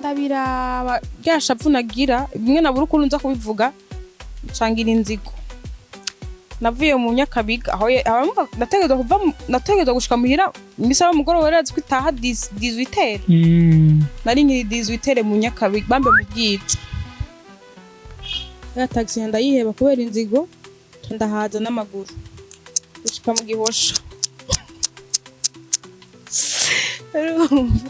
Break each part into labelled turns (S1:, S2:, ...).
S1: Ndabiraba rya shavu nagira bimwe nabura ukuntu nza kubivuga, ncangira inzigo. Navuye mu Nyakabiga aho aho nategerezwa kuva nategerezwa gushika muhira imisa y'umugoroba, yari azi ko itaha 18h. Nari nkiri 18h mu Nyakabiga, bambe mu Bwiza. Ya taxi ndayiheba kubera inzigo, ndahaza n'amaguru gushika mu Gihosha. Urumva?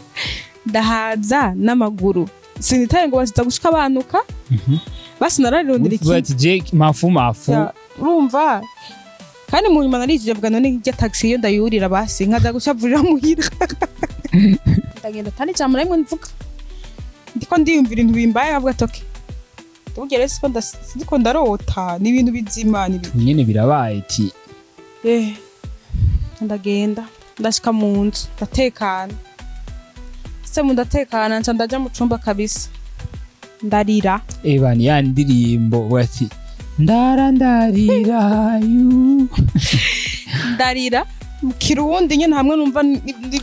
S1: Ndahaza n'amaguru, sinitaye ngo baziza gushika bantuka. Basi nararondera
S2: Uvuga
S1: ikindi.
S2: ati je mafu mafu.
S1: Ya, urumva, kandi mu nyuma narijije mvuga: none irya taxi iyo ndayurira, basi nkaza gushavurira muhira. Ndagenda atari ijambo na rimwe mvuga, ndiko ndiyumvira ibintu bimbaye, nkavuga ati: okay, ndabwira siko ndiko ndarota, ni ibintu bizima, ni ibintu
S2: Nyene birabaye ati.
S1: Ndagenda, ndashika mu nzu, ndatekana se mu ndatekana, nca ndaja mu cumba kabisa, ndarira.
S2: Eba ni ya ndirimbo bati ndara ndarira yu.
S1: Ndarira mu Kirundi nyene, hamwe numva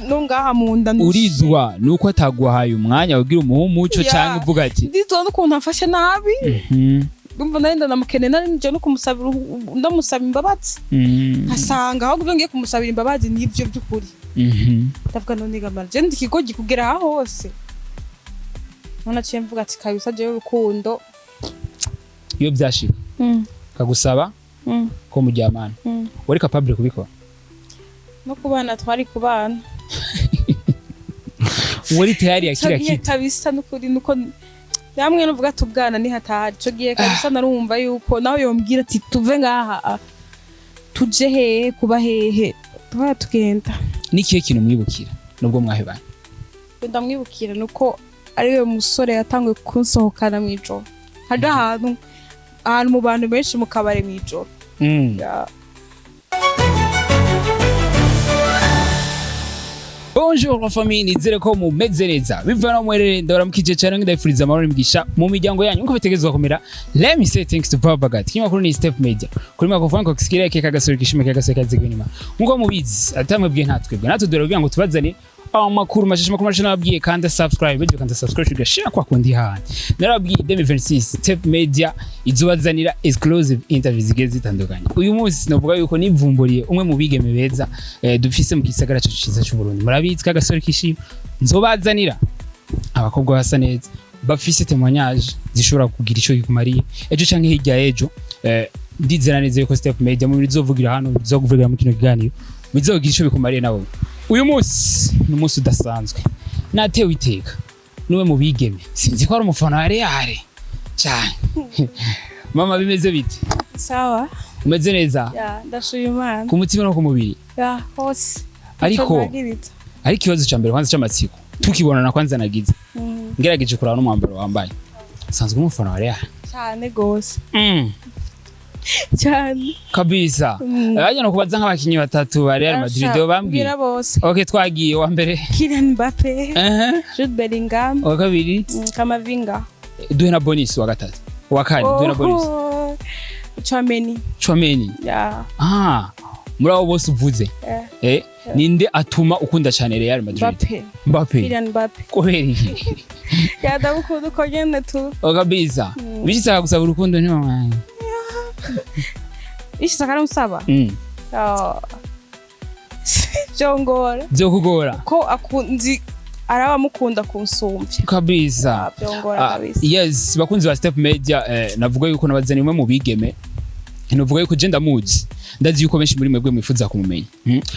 S1: no ngaha mu nda ndushe.
S2: Urizwa nuko ataguhaye umwanya ugira umuha umuco canke uvuga ati
S1: Ndizwa n'ukuntu amfashe nabi. Ndumva nari ndanamukeneye, nari nje no kumusabira ndamusaba imbabazi, nkasanga ahubwo ibyo ngiye kumusabira imbabazi nibyo by'ukuri. Ndavuga: none gamara je ndi ikigoryi kugera aha hose? None aciye mvuga ati: kabisa jewe urukundo.
S2: Iyo vyashika kagusaba ko muryamana, wari capable kubikora?
S1: No kubana twari kubana.
S2: Wari tayari ya
S1: Ico
S2: kila
S1: gihe
S2: kitu?
S1: Kabisa, nukuri nuko namwe nuvuga ati ubwana ni hatari. Ico gihe kabisa narumva yuko nawe yombwira ati: tuve ngaha, tuje hehe, kuba hehe, tuba tugenda.
S2: N'ikihe kintu mwibukira nubwo mwahebanye?
S1: Ndamwibukira nuko ariwe musore yatanguye kunsohokana mw'ijoro, haja ahantu mu bantu benshi, mu kabare mw'ijoro. Ya.
S2: Bonjour la famille, nizere ko mumeze neza. Biva no mwerere, ndabaramukije cyane, ndabifuriza amahoro n'imigisha mu miryango yanyu nkuko bitegerezwa kumera. Let me say thanks to Papa God. Kinyamakuru ni Step Media. Kuri microphone ko kisikira keka gasore kishime keka gasore kaziga inyuma. Nkuko mubizi, atamwebwiye ntatwebwe. Natwe dore kugira ngo tubazane amakuru mashasha, amakuru mashasha. Nababwiye kanda subscribe, bityo kanda subscribe ugashira kwa kundi handi. Narababwiye 2026 Step Media izobazanira exclusive interviews zigiye zitandukanye. Uyu munsi novuga yuko nivumburiye umwe mu bigeme beza dufise mu gisagara cacu ciza c'u Burundi. Murabizi kagasore kishima, nzobazanira abakobwa basa neza bafise témoignage zishobora kugira ico bikumariye ejo canke hirya ejo. Ndizera neza yuko Step Media mu bizovugira hano, bizokuvugira mu kino kiganiro, bizogira ico bikumariye nabo. Uyu munsi ni umunsi udasanzwe, natewe iteka n'umwe mu bigeme, sinzi ko ari umufana wa Real cyane. Mama, bimeze bite?
S1: Sawa.
S2: Umeze neza?
S1: Ya, ndashima Imana.
S2: Ku mutima no ku mubiri?
S1: Ya, hose.
S2: Ariko
S1: Ico nagiriza.
S2: ariko ikibazo cya mbere kwanza cy'amatsiko tukibonana kwanza nagize, ngerageje kuraba n'umwambaro wambaye, usanzwe umufana wa Real?
S1: Cyane gose, cyane.
S2: Kabisa. Bajya no kubaza nk'abakinnyi batatu ba Real Madrid
S1: Asha,
S2: bambwiye.
S1: mbwira bose.
S2: Okay, twagiye wa mbere.
S1: Kylian Mbappe, Jude Bellingham,
S2: Wa kabiri?
S1: Camavinga.
S2: Duhe na bonus wa gatatu, wa kane, duhe na bonus.
S1: Oh, Tchouaméni.
S2: Tchouameni.
S1: Ya.
S2: Ah, muri abo bose uvuze, ninde atuma ukunda cyane Real Madrid?
S1: Mbappe.
S2: Mbappe?
S1: Kylian Mbappe.
S2: Kubera iki?
S1: Ya, ndamukunda uko nyene tu.
S2: Oh, kabisa. Bishitse gusaba urukundo ntiwamwanya?
S1: Ishitse akaramusaba. Ah. Vyongora.
S2: Byo kugora.
S1: Ko akunzi araba amukunda kunsumvya.
S2: Kabisa.
S1: Ah, vyongora
S2: Ah,
S1: kabisa.
S2: Yes, bakunzi ba Step Media, navuga yuko nabazaniye umwe mu bigeme. Navuga yuko je ndamuzi, ndazi yuko benshi muri mwebwe mwifuza kumumenya.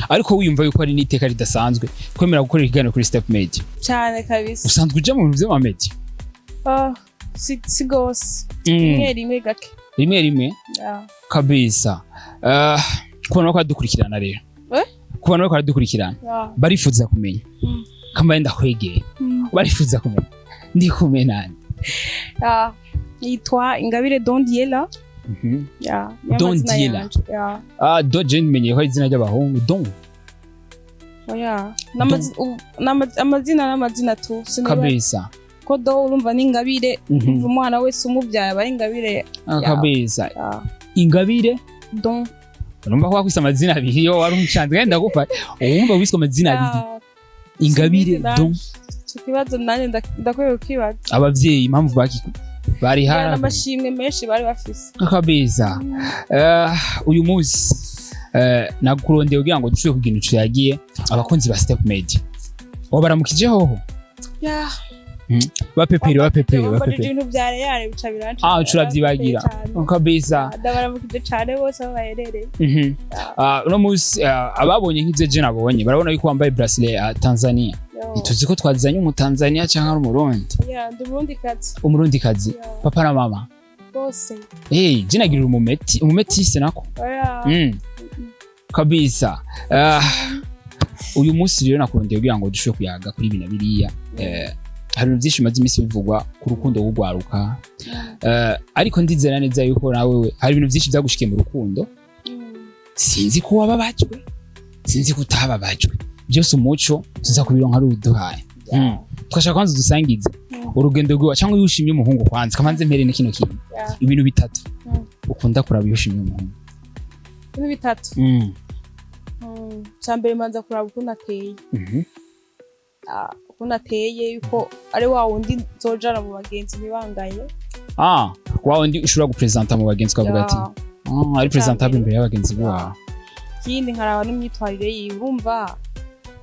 S2: Ariko wiyumva yuko ari n'iteka ridasanzwe kwemera gukorera ikiganiro kuri Step Media?
S1: Cyane kabisa.
S2: Usanzwe uja mu bintu vy'amamedia?
S1: Ah, si gose. Rimwe rimwe, gake.
S2: Rimwe rimwe.
S1: Ya.
S2: Kabisa. Ku bantu bariko baradukurikirana rero, ku bantu bariko baradukurikirana,
S1: Ya.
S2: barifuza kumenya, kambaye ndakwegeye, barifuza kumenya ndi kumwe nande?
S1: Ya. Yitwa Ingabire Dondiela. Ya. Niyo
S2: Don
S1: mazina
S2: Diela.
S1: yanje. Ya.
S2: Ah, do je menyeye ko ari izina ry'abahungu, Don.
S1: Oya. Amazina n'amazina tu. Siniba
S2: Kabisa.
S1: ko do urumva ni Ingabire. Umwana wese umubyaye aba ari Ingabire.
S2: Ah,
S1: Ya.
S2: kabisa.
S1: Ya.
S2: Ingabire
S1: Don.
S2: Urumva ko wakwise amazina abiri, iyo wari umucanze kandi ndagufa, wumva wiswe amazina abiri.
S1: Ya.
S2: Ingabire
S1: Simbizi.
S2: Don.
S1: Ico kibazo nanjye ndakwiye kukibaza.
S2: Abavyeyi impamvu bari
S1: Ya,
S2: hara
S1: n'amashimwe menshi bari bafise.
S2: Kabisa. Uyu munsi nakurondeye kugira ngo dushobore kugira ico yagiye abakunzi ba Step Media. Wabaramukije hoho?
S1: Ya.
S2: Bapepere, bapepere.
S1: Bambajije
S2: Bapepere.
S1: ibintu vya real bica biranca.
S2: Ah, ucuravyibagira. Kabisa.
S1: Ndabaramukije cane bose aho baherereye.
S2: Ah, uno munsi ababonye nk'ivyo je nabonye barabona yuko wambaye bracelet ya Tanzania.
S1: Yo.
S2: Ntituzi ko twazanye umutanzania canke ari umurundi.
S1: Ya, ndi umurundikazi.
S2: Umurundikazi.
S1: Ya.
S2: Papa na mama?
S1: Bose.
S2: Hey, je nagirira umumeti, umumetise nako.
S1: Oya.
S2: Kabisa. Uyu munsi rero nakurondeye kugira ngo dushobore kuyaga kuri ibi na biriya. Hari ibintu byinshi bimaze iminsi bivugwa ku rukundo rw'urwaruka. Ariko ndizera neza yuko nawe we hari ibintu byinshi byagushikiye mu rukundo. Sinzi ko wababajwe, sinzi ko utababajwe. Byose umuco tuza kubironka ari uduhaye. Twashaka kwanza dusangize urugendo rwiwe cyangwa iyo ushimye umuhungu, kwanza kamanze mpere ni kino kintu. Ibintu bitatu ukunda kuraba iyo ushimye umuhungu.
S1: Ibintu bitatu. Ca mbere, manza kuraba ukuntu ateye. Ah, ukuntu ateye, yuko ari wa wundi nzojana mu bagenzi ntibangaye.
S2: Ah, wa wundi ushobora gupresenta mu bagenzi ukavuga ati
S1: Ya.
S2: ah, ari presentable imbere y'abagenzi bawe.
S1: Ikindi, nkaraba n'imyitwarire yiwe. Urumva,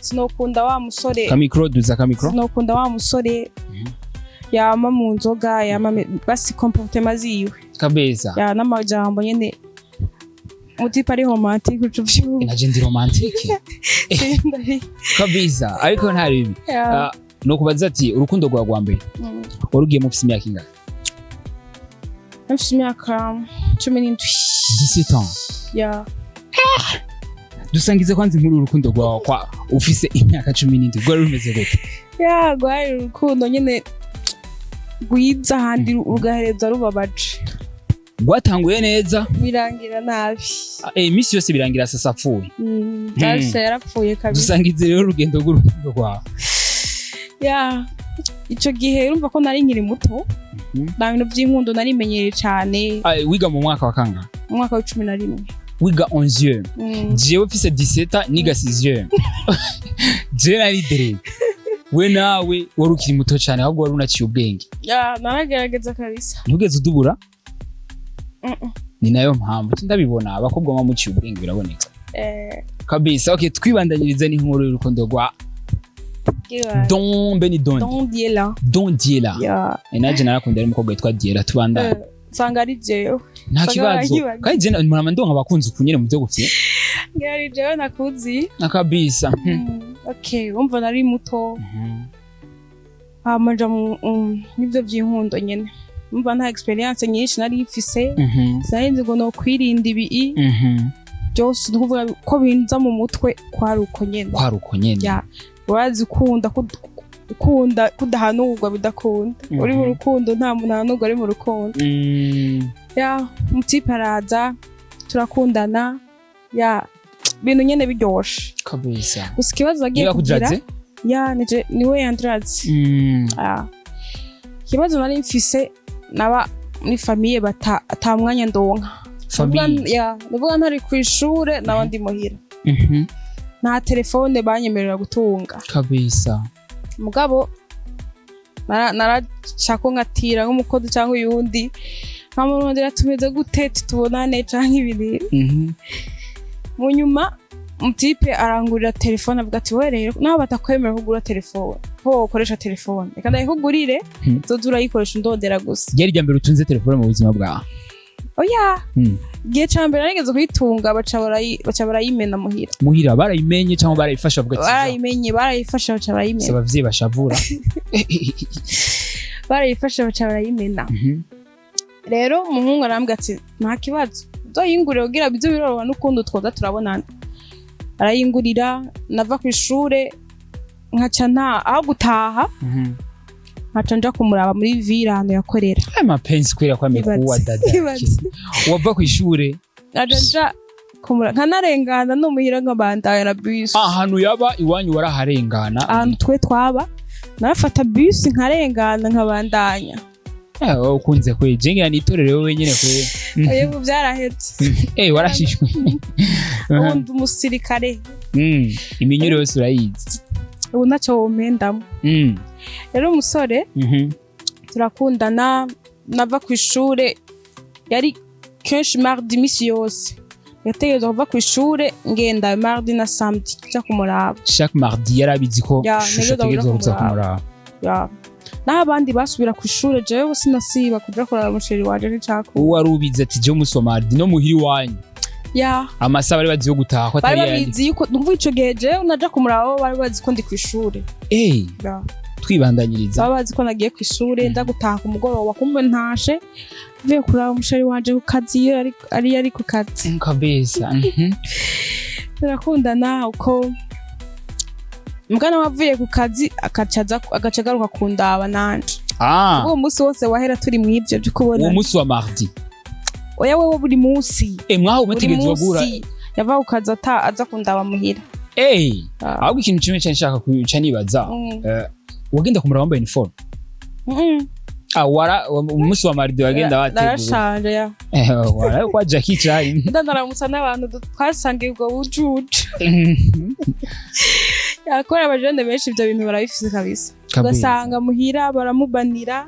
S1: sinokunda wa musore
S2: Kamikro, duza kamikro.
S1: Sinokunda wa musore yama mu nzoga, yama basi comportement ziwe.
S2: Kabeza.
S1: Ya, n'amajambo nyene, umutipe ari romantique, uca uvyumva.
S2: Naje ndi romantique kabisa, ariko nta bibi.
S1: Ya.
S2: Ah, no kubaza ati urukundo rwawe rwa mbere wari ugiye mufise imyaka ingana?
S1: Mfise imyaka 17.
S2: 17 ans?
S1: Ya.
S2: Dusangize kwanza inkuru y'urukundo rwawe kwa ufise imyaka 17, rwari rumeze gute?
S1: Ya, rwari urukundo nyene rwiza, handi rugahereza rubabaje.
S2: Rwatanguye neza.
S1: Birangira nabi.
S2: Iminsi yose birangira sasa apfuye.
S1: Darse yarapfuye kabisa.
S2: Dusangize rero urugendo rw'urukundo rwawe.
S1: Ya, ico gihe urumva ko nari nkiri muto. Nta bintu vy'inkundo narimenyereye cane.
S2: Ah, wiga mu mwaka wa kangahe?
S1: Mu mwaka wa 11.
S2: Wiga 11?
S1: Mm.
S2: Jewe mfise 17 ans niga 6e. Jewe nari dereye we, nawe wari ukiri muto cyane, ahubwo wari unaciye ubwenge.
S1: Ya, naragerageza kabisa.
S2: Ntugeze udubura?
S1: Mm-mm.
S2: Ni nayo mpamvu ndabibona, abakobwa baba muciye ubwenge biraboneka. Kabisa. Okay, twibandanyirize n'inkuru y'urukundo rwa
S1: Gira-
S2: Don Beni Don.
S1: Don Diela.
S2: Don Diela.
S1: Ya.
S2: Naje narakunda ari umukobwa witwa Diela, tubandanye.
S1: Nsanga ari jewe.
S2: Nta
S1: usanga
S2: kibazo.
S1: barakibaza.
S2: Kandi je murama ndonka abakunzi ukunyene mu byo gufye.
S1: Ngira ari jewe nakuzi.
S2: Kabisa.
S1: Okay, urumva nari muto. Hama nja mu n'ivyo vy'inkundo nyene, umva nta experience nyinshi nari mfise. Sinari nzi ngo nokwirinda ibi byose, ni ukuvuga ko binza mu mutwe kwari uko nyene.
S2: Kwari uko nyene.
S1: Ya, urazi ukunda ukunda kudahanurwa bidakunda. Uri mu rukundo, nta muntu ahanurwa ari mu rukundo. Ya, umutipe araza turakundana, ya, ibintu nyene biryoshe. Gusa ikibazo agiye
S2: Niba
S1: kugira
S2: kudraze?
S1: Ya, nije niwe yandraze. Ah. Ikibazo nari mfise, naba muri famille bata ata mwanya ndonka.
S2: Famille?
S1: Ya, nuvuga ntari kw'ishure, naba ndi muhira. Nta telefone banyemerera gutunga. Mugabo naracako nkatira nk'umukozi cyangwa uyundi, nkamurondera tumeze gute, tubonane canke ibintu. Mu nyuma umutipe arangurira telefone, avuga ati: "We rero naho batakwemera kugura telefone, ko wokoresha telefone, reka ndayikugurire, uzoza urayikoresha undondera gusa."
S2: Ryari rya mbere utunze telefone mu buzima bwawe?
S1: Oya. Igihe ca mbere narigeze kuyitunga, baca barayimena muhira.
S2: Muhira barayimenye cyangwa barayifasha bavuga ati
S1: Barayimenye, barayifashe baca
S2: "Si
S1: barayimena.
S2: abavyeyi bashavura."
S1: Barayifashe baca barayimena. Rero umuhungu arambwira ati: "Nta kibazo, uzoyingurire kugira bize biroroha n'ukundi twoza turabonana." Arayingurira, nava ku ishure nkaca nta aho gutaha, nkaca nja kumuraba muri ville ahantu yakorera.
S2: Aya mapenzi kwera kwa amekuwa dada.
S1: Ibaze.
S2: Wava kw'ishure?
S1: Nkaca nja kumuraba, nkanarengana no muhira, nkabandanya na bus.
S2: Ahantu yaba iwanyu waraharengana?
S1: Ahantu twe twaba, narafata bus nkarengana nkabandanya.
S2: Wowe ukunze kwe jengira nitorere wowe wenyene kwe.
S1: Oya, ubu byarahetse.
S2: Warashishwe.
S1: Ubundi umusirikare.
S2: Iminyuro yose urayizi.
S1: Ubu ntacyo womendamo. Rero umusore turakundana, nava ku ishure, yari kenshi mardi, imisi yose yategerezwa kuva ku ishure ngenda mardi na samedi nja kumuraba.
S2: Chaque mardi yari abizi ko
S1: Ya,
S2: Shusho
S1: ntegerezwa
S2: ategerezwa
S1: kuja
S2: kuza kumuraba.
S1: Ya. Naho abandi basubira ku ishure, jewe sinasiba kuja kuraba umu chéri wanje n'icakura.
S2: Uwo wari ubizi ati jewe umunsi wa mardi no muhira iwanyu
S1: Ya.
S2: amasaha bari bazi yo gutaha ko
S1: Bari
S2: atari yandi.
S1: babizi yuko numva ico gihe jewe naja kumuraba, bo bari bazi ko ndi ku ishure. Ya.
S2: Twibandanyiriza.
S1: Baba bazi ko nagiye ku ishure, nda gutaha ku mugoroba, kumbe ntashe mvuye kuraba umu chéri wanje ku kazi, iyo ari ku kazi.
S2: Kabisa.
S1: Turakundana uko, mbwa nawe avuye ku kazi agaca agaca agaruka kundaba nanje. Uwo munsi wose wahera turi mw'ivyo vyo
S2: Uwo
S1: kubona.
S2: munsi wa mardi?
S1: Oya, wewe buri munsi.
S2: Mwaho
S1: Buri
S2: mutegerezwa guhura?
S1: munsi yava ku kazi aza kundaba muhira.
S2: Ahubwo ikintu kimwe cyane nshaka kuca nibaza, wagenda kumuraba wambaye uniforme? Wara umunsi wa mardi wagenda wateguye?
S1: Narashanje, ya.
S2: Wara kwa Jackie Chan.
S1: Ndaramutsa n'abantu twasangiye ubwo bujuju. Yakora abajene benshi ivyo bintu barabifise kabisa. Ugasanga muhira baramubanira.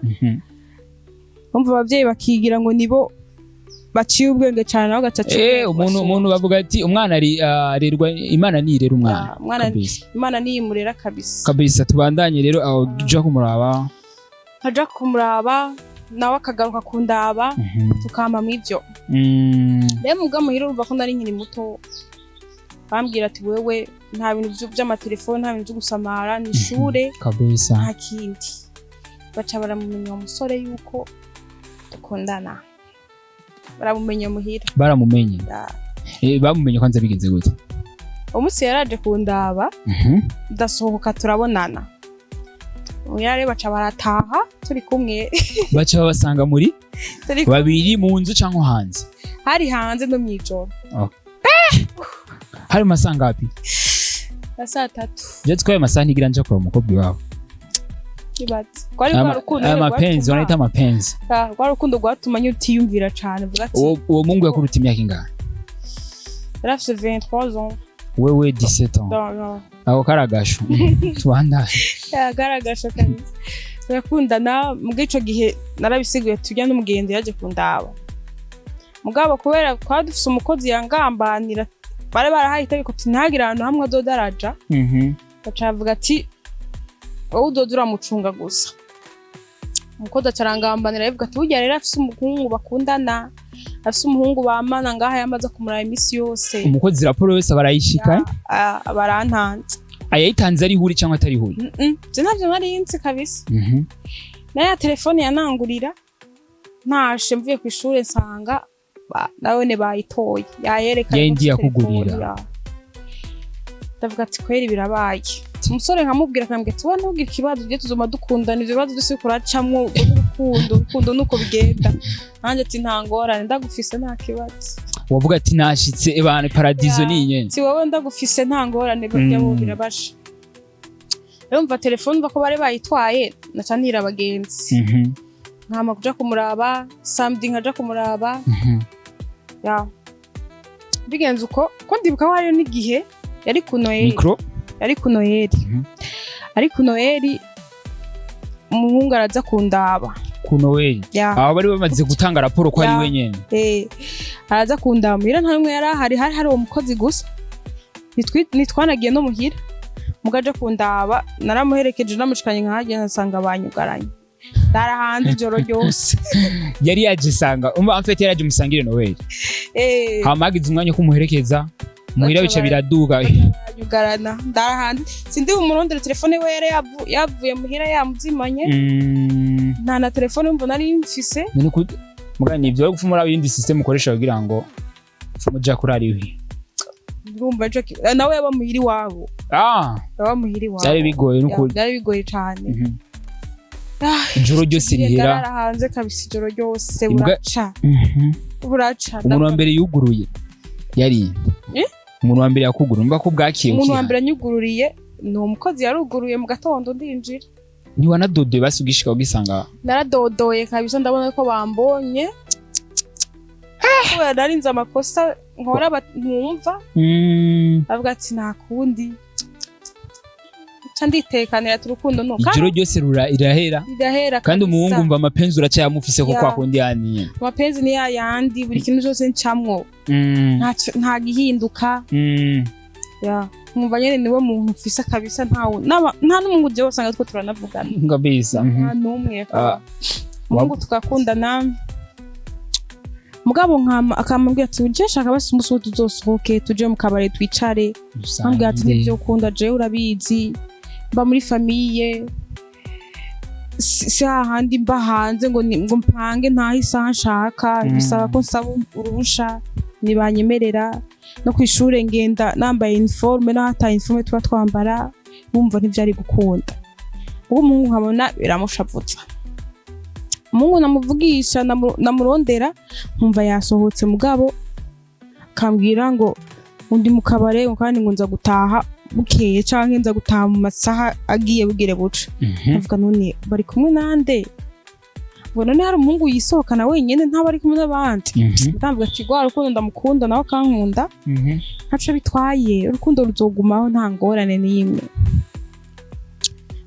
S1: Umva, abavyeyi bakigira ngo nibo baciye ubwenge cyane, nawe gaca aca ubwenge
S2: Umuntu bavuga ati umwana ari arerwa, Imana nirera umwana.
S1: Ah, umwana
S2: Kabisa.
S1: Imana niyimurera kabisa.
S2: Kabisa. Tubandanye rero aho uja kumuraba.
S1: Nkaja kumuraba, nawe akagaruka kundaba, tukama mw'ivyo. Rero mubwa muhira urumva ko nari nkiri muto, bambwira ati wewe nta bintu vy'amatelefone, nta bintu vyo gusamara, ni ishure, nta kindi. Baca baramumenya uwo musore yuko dukundana, baramumenya muhira.
S2: Baramumenye?
S1: Ya.
S2: Bamumenye kwanza bigenze gute?
S1: Umunsi yaraje kundaba, ndasohoka turabonana muhira, rero baca barataha turi kumwe.
S2: Baca babasanga muri
S1: Turi
S2: babiri mu nzu cyangwa hanze?
S1: Hari hanze no mw'ijoro.
S2: Hari mu masaha ngapi?
S1: Na saa 3.
S2: Je twaye amasaha ntigira nja kuraba umukobwa iwabo.
S1: Ibaze rwari rwa rukundo
S2: Aya
S1: nyene
S2: mapenzi
S1: rwatuma
S2: wanaita mapenzi.
S1: Ah, rwa rukundo rwatuma nyine utiyumvira cane, uvuga ati
S2: Uwo mungu yakuruta imyaka ingahe?
S1: Yari afise 23 ans.
S2: Wewe 17 ans?
S1: Non, non.
S2: Ako karagasho, tubandanye.
S1: Yagaragaje kabisa. Turakundana muri ico gihe, narabisiguye tujya n'umugenzi yaje kundaba, mugabo kubera twari dufise umukozi yangambanira, bari barahaye itegeko ati ntihagire ahantu hamwe azoza araja. Baca bavuga ati wowe uzoza uramucunga gusa. Umukozi aca arangambanira, aravuga ati burya rero afise umuhungu bakundana, afise umuhungu bamana ngaha, yamaze kumuraba imisi yose.
S2: Umukozi raporo yose barayishika?
S1: Ah, barantanze.
S2: Ayayitanze ari huri cyangwa atari huri?
S1: Je ntavyo nari nzi kabisa. Na ya telefone yanangurira, ntashe mvuye ku ishure nsanga nawene bayitoye, yayerekanye
S2: Yayindi
S1: ko afise
S2: yakugurira.
S1: telefone, ya. Ndavuga ati kweri birabaye. Umusore nkamubwira, akambwira ati wowe ntugire ikibazo, tujye tuzoma dukundana, ivyo bibazo byose uriko uracamwo, urwo n'urukundo, urukundo nuko bigenda. Nanjye ati nta ngorane, ndagufise nta kibazo.
S2: Wavuga ati nashitse ebana paradizo. Ni nyene.
S1: Si wowe, ndagufise nta ngorane, burya bo birabasha. Rero mva telefone mva ko bari bayitwaye, naca ntira abagenzi, nkama kuja kumuraba samedi, nkaja kumuraba. Ya, bigenze uko, ko ndibuka ko hariyo n'igihe yari ku Noheli.
S2: Micro.
S1: Yari ku Noheli. Ari ku Noheli, umuhungu araza kundaba.
S2: Ku Noel?
S1: Ya.
S2: Abo bari bamaze gutanga raporo ko ari
S1: Ya.
S2: wenyene?
S1: Araza kundaba muhira, nta n'umwe yari ahari, hari uwo mukozi gusa. Ntitwanagiye no muhira, mugaje kundaba naramuherekeje, namushikanye nkahagenda nsanga banyugaranye, ndara hanze ijoro ryose.
S2: Yari yaje sanga umva, en fait yari yaje musangire Noel. Hama hagize umwanya wo kumuherekeza muhira,
S1: Baca
S2: bica biraduga.
S1: Banyugarana, ndara hanze, sindi bumurondere, telefone we yari yavuye muhira yamuzimanye. Nta na telefone mva nari mfise.
S2: None ku muga nivyo bari gupfumura ibindi system ukoresha kugira ngo muja kurara iwe?
S1: Urumva ico nawe yaba muhira iwabo. Yaba muhira iwabo.
S2: Byari bigoye n'ukuri.
S1: Byari bigoye cane. Ah,
S2: Ijoro ryose rihera.
S1: Ndarara hanze kabisa ijoro ryose. Buraca, buraca.
S2: Umuntu wa mbere yuguruye yari
S1: Eh?
S2: Umuntu wa mbere yakuguruye, umva ko bwakiye
S1: Umuntu wa
S2: ukihana.
S1: mbere anyugururiye ni umukozi, yaruguruye mu gatondo ndinjira.
S2: Ntiwanadodoye basi ugishika ugisanga?
S1: Naradodoye kabisa, ndabona ko bambonye, kubera narinze amakosa nkora ntumva. Bavuga ati nta kundi. Ca nditekanira ati urukundo no
S2: Ijoro ryose rirahera.
S1: Rirahera.
S2: Kandi
S1: Kabisa.
S2: umuhungu umva amapenzi uracyayamufise ko kwa kundi yaniye.
S1: Amapenzi ni yayandi, buri kintu cyose ncamwo, nta gihinduka. Ya, nkumva nyene niwe muntu mfise kabisa, ntawe nta n'umuhungu jewe usanga two turanavugana.
S2: Kabisa.
S1: Nta n'umwe. Umuhungu tugakundana, mugabo nkama akamubwira ati je nshaka basi umunsi umwe tuzosohoke, tuje mu kabare, twicare. Nkambwira ati nivyo ukunda, jewe urabizi mba muri famille, si hahandi mba hanze ngo ngo mpange ntahe isaha nshaka. Bisaba ko nsaba uruhusha, ntibanyemerera. No kw'ishure ngenda nambaye uniforme, naho ata uniforme tuba twambara. Bumva ntivyari gukunda. Uwo umuhungu nkabona biramushavutsa. Umuhungu namuvugisha, namurondera nkumva yasohotse, mugabo akambwira ngo undi mu kabare, ngo kandi ngo nza gutaha bukeye canke nza gutaha mu masaha agiye bugire buce. Avuga none bari kumwe nande? Ngo none hari umuhungu yisohokana wenyene, ntaba ari kumwe n'abandi? Ndavuga ati rwa rukundo ndamukunda, nawe akankunda, ntaco bitwaye, urukundo ruzogumaho, nta ngorane n'imwe.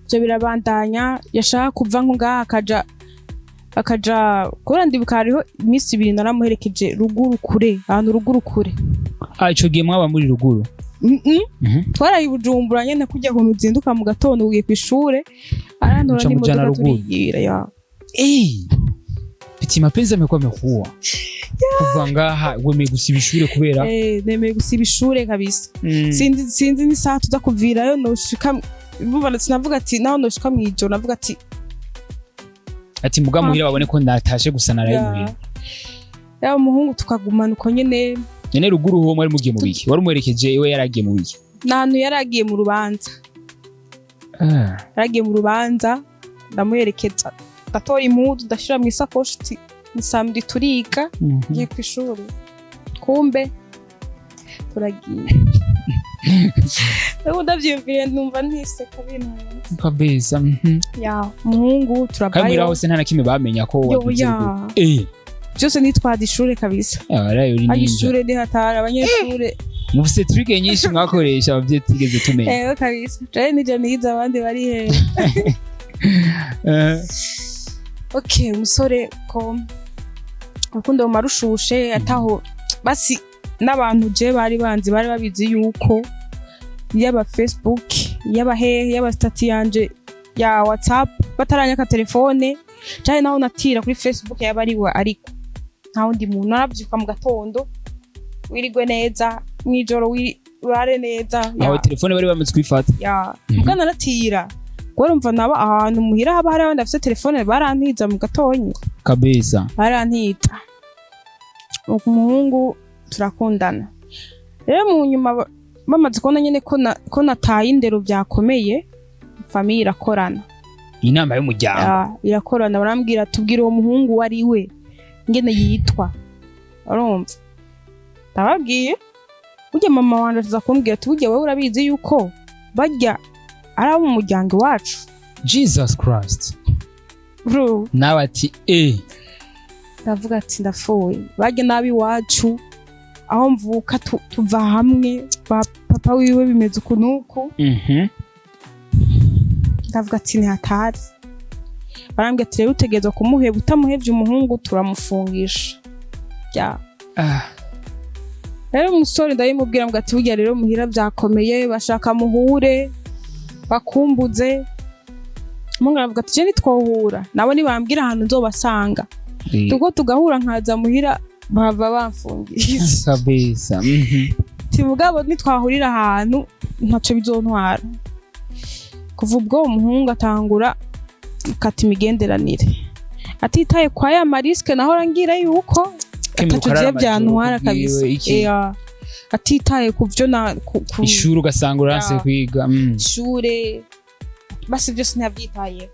S1: Ivyo birabandanya. Yashaka kuva nko ngaha akaja kubera ndibuka hariho iminsi 2 naramuherekeje ruguru kure, ahantu ruguru kure.
S2: Ah, ico gihe mwaba muri ruguru?
S1: Twaraye i Bujumbura nyene, kurya kuntu uzinduka mu gatondo ugiye kw'ishure, arantora
S2: Muca mujana
S1: n'imodoka
S2: ruguru.
S1: turigira ya.
S2: Hey! Petit mapenzi amekuwa amekuwa kuva ngaha wemeye gusiba ishure kubera?
S1: Eh, nemeye gusiba ishure kabisa. Sinzi n'isaha tuza kuvirayo, noshika bumva sinavuga ati naho noshika mw'ijoro, navuga ati
S2: Ati muga muhira babone ko natashe gusa, naraye muhira.
S1: Yaba umuhungu tukagumana uko nyene.
S2: None ruguru ho mwari mugiye mu biki? Wari umuherekeje, iwe yaragiye mu biki?
S1: N'ahantu yari agiye mu rubanza. Yaragiye mu rubanza, ndamuherekeza, ndatora impuzu ndashira mu isakoshi, ati ni samedi turiga, ngiye kw'ishuri, kumbe turagiye. Ubu ndavyiyumviriye numva ntiseka bintu.
S2: Kabisa.
S1: Ya, umuhungu
S2: Kandi muhira
S1: turavayo.
S2: hose nta na kimwe bamenya ko
S1: Yo.
S2: waduze
S1: Ya.
S2: ruguru?
S1: Byose nitwaza ishure kabisa.
S2: Waraye uri
S1: Ayo.
S2: ninja.
S1: Ishure ni hatari, abanyeshure.
S2: Mufise trick nyinshi mwakoresha abavyeyi tigeze tumenya.
S1: Ewe kabisa, jewe nije nize, abandi bari hehe? Okay, umusore ko urukundo ruma rushushe, ataho basi n'abantu je bari banzi bari babizi yuko yaba Facebook, yaba hehe, yaba statut yanje ya WhatsApp, bataranyaka telefone canke naho natira kuri Facebook, yaba ari we, ariko nta wundi muntu. Naravyuka mu gatondo, wirigwe neza, mw'ijoro urare neza.
S2: Aho telefone bari bamaze kuyifata?
S1: Ya. Muga naratira kubera umva naba ahantu muhira haba hari abandi bafise telefone, barantiza mu gatonyi. Barantita. Umuhungu turakundana rero, mu nyuma bamaze kubona nyene ko nataye indero byakomeye, famille irakorana.
S2: Inama y'umuryango.
S1: Ya, irakorana, barambwira tubwire uwo muhungu uwo ari we, ingene yitwa. Urumva ndababwiye, burya mama wanje aza kumbwira ati burya wowe urabizi yuko barya ari abo mu muryango iwacu?
S2: Jesus Christ!
S1: Bro.
S2: Nawe ati eh.
S1: Ndavuga ati ndapfuye, barya nabi iwacu aho mvuka, tuva hamwe, ba papa wiwe bimeze uku n'uku. Ndavuga ati ntihatari. Barambwira ati rero utegerezwa kumuheba, utamuhevye umuhungu turamufungisha. Ya. Rero umusore ndabimubwira ngo ati burya rero muhira byakomeye, bashaka muhure bakumbuze. Umuhungu aravuga ati je nitwohura nabo, nibambwira ahantu nzobasanga, tuko tugahura nkaza muhira bahava bamfungisha.
S2: Kabisa.
S1: Ati mugabo nitwahurira ahantu ntaco bizontwara. Kuva ubwo umuhungu atangura gukata imigenderanire, atitaye kwa ya ma risques nahora ngira yuko
S2: Kemera
S1: ataco
S2: ukarara
S1: je byantwara
S2: amajoro
S1: kabisa.
S2: kubwiwe, iki?
S1: Eya, atitaye ku byo na ku
S2: Ishuri ugasanga uranse kwiga.
S1: Ishure basi byose ntiyabyitayeho.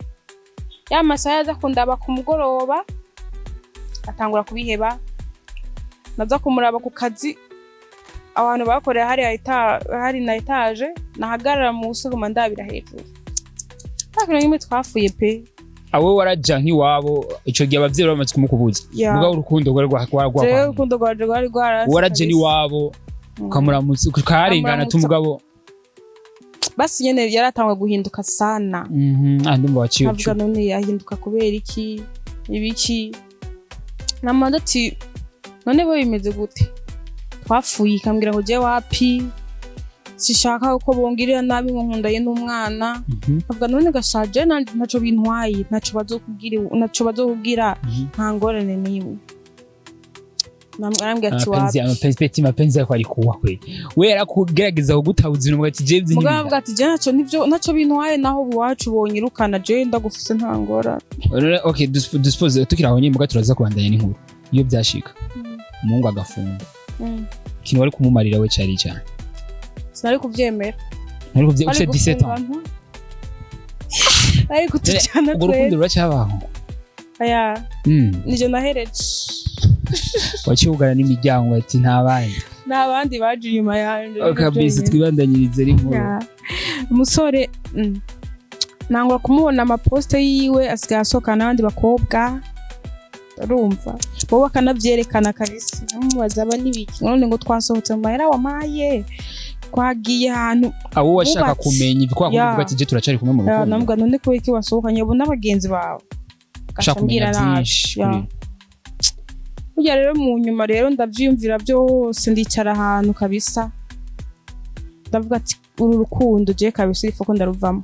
S1: Ya masaha yaza kundaba ku mugoroba atangura kubiheba. Naza kumuraba ku kazi, abantu bakorera hariya hari na étage, nahagarara munsi guma ndabira hejuru. Nta kintu na kimwe twafuye pe.
S2: Awe waraja nk'iwabo ico gihe abavyeyi bamaze kumukubuza?
S1: Ya.
S2: Mugabo urukundo rwari rwa
S1: Jewe
S2: rwa
S1: urukundo rwanje rwari rwarase
S2: waraje
S1: kabisa.
S2: n'iwabo, ukamuramutsa, ukaharengana
S1: Nkamuramutsa.
S2: tumugabo.
S1: Basi nyene yaratangwa guhinduka sana.
S2: Ah, ndumva waciye.
S1: Nkavuga none yahinduka kubera iki, ibiki? Namanda ati none bo bimeze gute, twapfuye? Ikambwira ngo je wapi, sishaka ko bongirira nabi, ngo nkundaye n'umwana. Avuga none gashaje nanje ntaco bintwaye, ntaco bazokubwira, ntaco bazokubwira. Nta ngorane n'imwe. Arambwira ati
S2: Mapenzi,
S1: wapi.
S2: Mapenzi peti, mapenzi yako alikuwa kweli. We yarakugerageza kugutabuza ibintu ati James.
S1: Mugabo avuga ati je ntaco nivyo, ntaco bintwaye, naho iwacu bonyirukana je ndagufise nta ngorane.
S2: None okay, duspose tukiri aho nyine, muga turaza kubandanya n'inkuru. Iyo byashika umuhungu agafunga, ikintu wari kumumarira we cari cyane?
S1: Sinari kuvyemera.
S2: Wari kuvye
S1: Bari
S2: ufite 17 ans.
S1: gufunga, bari kutujana
S2: Urwo rukundo
S1: twese.
S2: ruracyabaho?
S1: Aya. Nije nahereje.
S2: Waciye ugana n'imiryango ati nta bandi.
S1: N'abandi baje inyuma yanje.
S2: Oh, kabisa, twibandanyirize n'inkuru.
S1: Ya. Umusore, nangwa kumubona ama posts yiwe, asigaye asohokana n'abandi bakobwa, urumva bo bakanavyerekana kabisa. Nkamubaza aba n'ibiki none, ngo twasohotse mu mahera wamaye, twagiye ahantu.
S2: Abo washaka
S1: Bubatse.
S2: kumenya ibyo
S1: Ya.
S2: kuvuga ati je turacari kumwe mu
S1: Ya,
S2: rukundo.
S1: namubwira none kubera iki wasohokanye ubu n'abagenzi bawe?
S2: Ushaka kumenya
S1: Gaca ambwira nabi.
S2: byinshi
S1: Ya.
S2: kuri
S1: Burya rero mu nyuma rero ndavyiyumvira byose, ndicara ahantu kabisa, ndavuga ati uru rukundo je kabisa il faut ko ndaruvamo.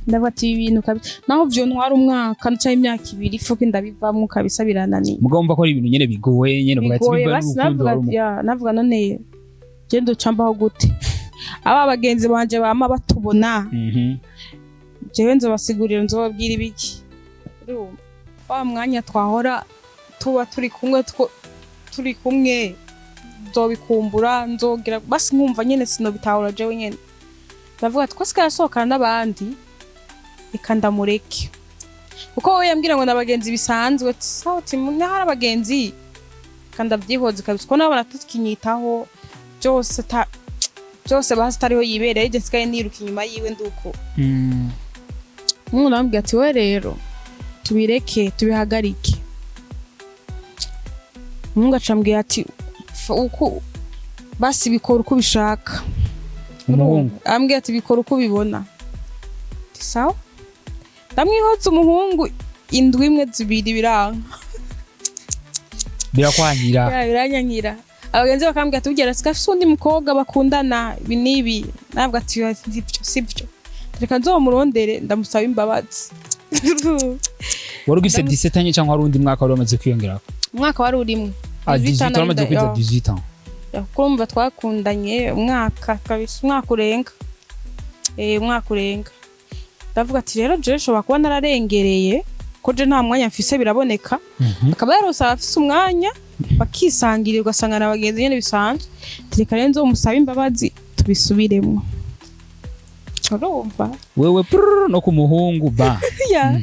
S1: Ndavuga ati ibi bintu kabisa, naho vyontwara umwaka canke imyaka 2, il faut ko ndabivamwo kabisa, birananiye.
S2: Mugabo wumva ko ari ibintu nyene bigoye nyene, uvuga ati
S1: Bigoye.
S2: biva
S1: Basi
S2: n'urukundo
S1: navuga
S2: wari
S1: ya, navuga none je ndoca mbaho gute, aba bagenzi banje bama batubona? Jewe nzobasigurira, nzobabwira ibiki? Urumva wa mwanya twahora tuba turi kumwe, turi kumwe, nzobikumbura, nzogira basi nkumva nyene sinobitahura jewe nyene. Ndavuga ati ko sigaye asohokana n'abandi, reka ndamureke, kuko we yambwira ngo n'abagenzi bisanzwe. Ati, sawa, ati hari abagenzi, reka ndavyihoze kabisa, kuko nabo baratukinyitaho byose byose basi atariho yibereye, je nsigaye niruka inyuma yiwe nduko. Umuntu arambwira ati we rero tubireke, tubihagarike. Umuhungu acambwira ati uko basi bikora uko ubishaka.
S2: Umuhungu?
S1: Arambwira ati bikora uko ubibona. Ati sawa, ndamwihotse umuhungu indwi imwe, zibiri, biranka.
S2: Birakwangira?
S1: Ya, biranyankira. Abagenzi bakambwira ati burya arasiga afise undi mukobwa bakundana, ibi n'ibi. Nabwo ati "Oya, sibyo, sibyo, reka nzomurondere ndamusaba imbabazi."
S2: Wari ugifise 17 ans cyangwa hari undi mwaka wari wamaze kwiyongerako?
S1: Umwaka wari urimwe.
S2: Ah, 18, wari wamaze kwiza 18 ans.
S1: Kuko urumva twakundanye umwaka kabisa, umwaka urenga, umwaka urenga. Ndavuga ati rero jewe nshobora kuba nararengereye, ko je nta mwanya mfise, biraboneka. Akaba yarose abafise umwanya bakisangirira, ugasanga na bagenzi nyene bisanzwe. Ati reka rero nzomusabe imbabazi, tubisubiremo, urumva.
S2: Wewe prrr, no ku muhungu ba.
S1: Ya.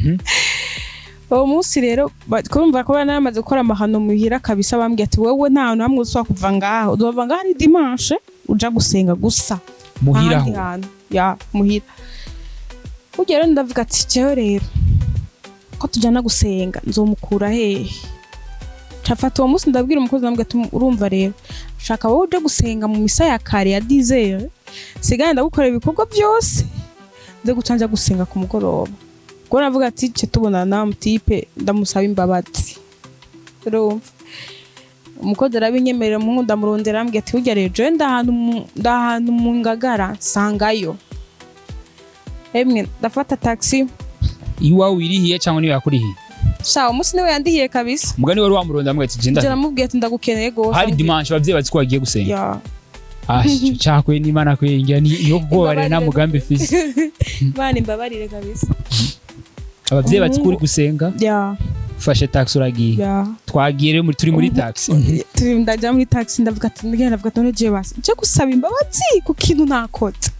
S1: Uwo munsi rero kurumva ko naramaze gukora amahano muhira kabisa, bambwiye ati wewe nta hantu hamwe uzosubira kuva ngaho, uzova ngaho ari dimanche uja gusenga gusa.
S2: Muhiraho?
S1: Ahandi hantu ya muhira. Burya rero ndavuga ati jewe rero ko tujana gusenga nzomukura hehe? Cafata uwo munsi ndabwira umukozi, ndamubwira ati urumva rero, shaka wowe uje gusenga mu misa ya kare ya 10h, sigaye ndagukorera ibikorwa byose, nze guca nja gusenga ku mugoroba. Ubwo navuga ati ce tubonana na mu type ndamusaba imbabazi. Urumva umukozi arabinyemerera, umuhungu ndamurondera, arambwira ati burya rero jewe ndahantu mu Ngagara nsangayo. Emwe, ndafata taxi.
S2: Iwawe wirihiye cyangwa niwe yakurihiye?
S1: Sha, umunsi niwe yandihiye kabisa.
S2: Mugani wari wamuronda amubwira ati
S1: Je
S2: genda.
S1: namubwiye ati ndagukeneye gose.
S2: Hari dimanche, abavyeyi bazi ko wagiye gusenga?
S1: Ya.
S2: Ah, ico cakwe n'Imana kwengera ni iyo kukubabarira nta mugambi ifise.
S1: Imana imbabarire kabisa.
S2: Abavyeyi bazi ko uri
S1: Umuhungu-
S2: gusenga?
S1: Ya.
S2: Ufashe taxi uragiye?
S1: Ya.
S2: Twagiye rero turi muri taxi.
S1: Turi ndajya muri taxi, ndavuga ati ndagenda, ndavuga ati none jewe basi nje gusaba imbabazi ku kintu ntakoze.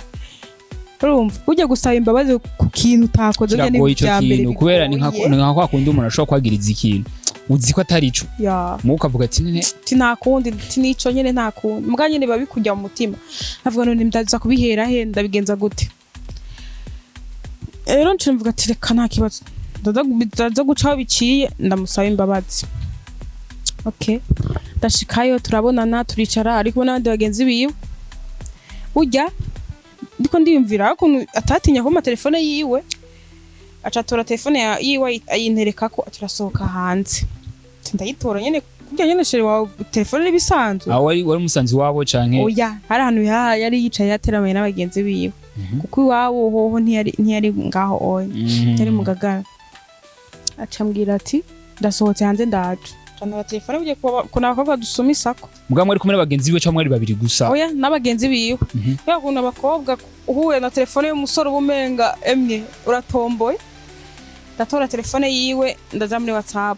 S1: Urumva ujya gusaba imbabazi ku kintu utakoze burya ni
S2: Kiragoye ico
S1: ibya mbere.
S2: kintu, kubera ni nka
S1: Bigoye.
S2: ni nka kwa kundi umuntu ashobora kwagiriza ikintu uzi ko atari ico,
S1: Ya.
S2: muwe ukavuga ati nene.
S1: Ti nta kundi, ti nico nyene, nta kundi, mbwa nyene biba bikujya mu mutima. Nkavuga none ndaza kubihera he, ndabigenza gute? Rero nce mvuga ati reka nta kibazo, ndaza guca aho biciye ndamusaba imbabazi. Okay, ndashikayo, turabonana, turicara, ari kumwe n'abandi bagenzi biwe. Burya Ndiko ndiyumvira ukuntu atatinya kumpa telefone yiwe, aca atora telefone yiwe ayinterekako, turasohoka hanze. Nca ndayitora nyene kurya nyene, chéri wawe telefone n'ibisanzwe.
S2: Aho wari umusanzi wabo canke?
S1: Oya, hari ahantu yari yicaye yateramiye n'abagenzi biwe, kuko iwabo hoho ntiyari ngaho oya, yari mu Gagara. Aca ambwira ati: "Ndasohotse hanze, ndaje." Nca telefone bugiye kuna abakobwa dusuma isako.
S2: Mugabo mwari kumwe n'abagenzi biwe canke mwari babiri gusa?
S1: Oya, n'abagenzi biwe. Kubera ukuntu abakobwa uhuye na telefone y'umusore uba umenga emwe uratomboye. Ndatora telefone yiwe, ndaja muri WhatsApp,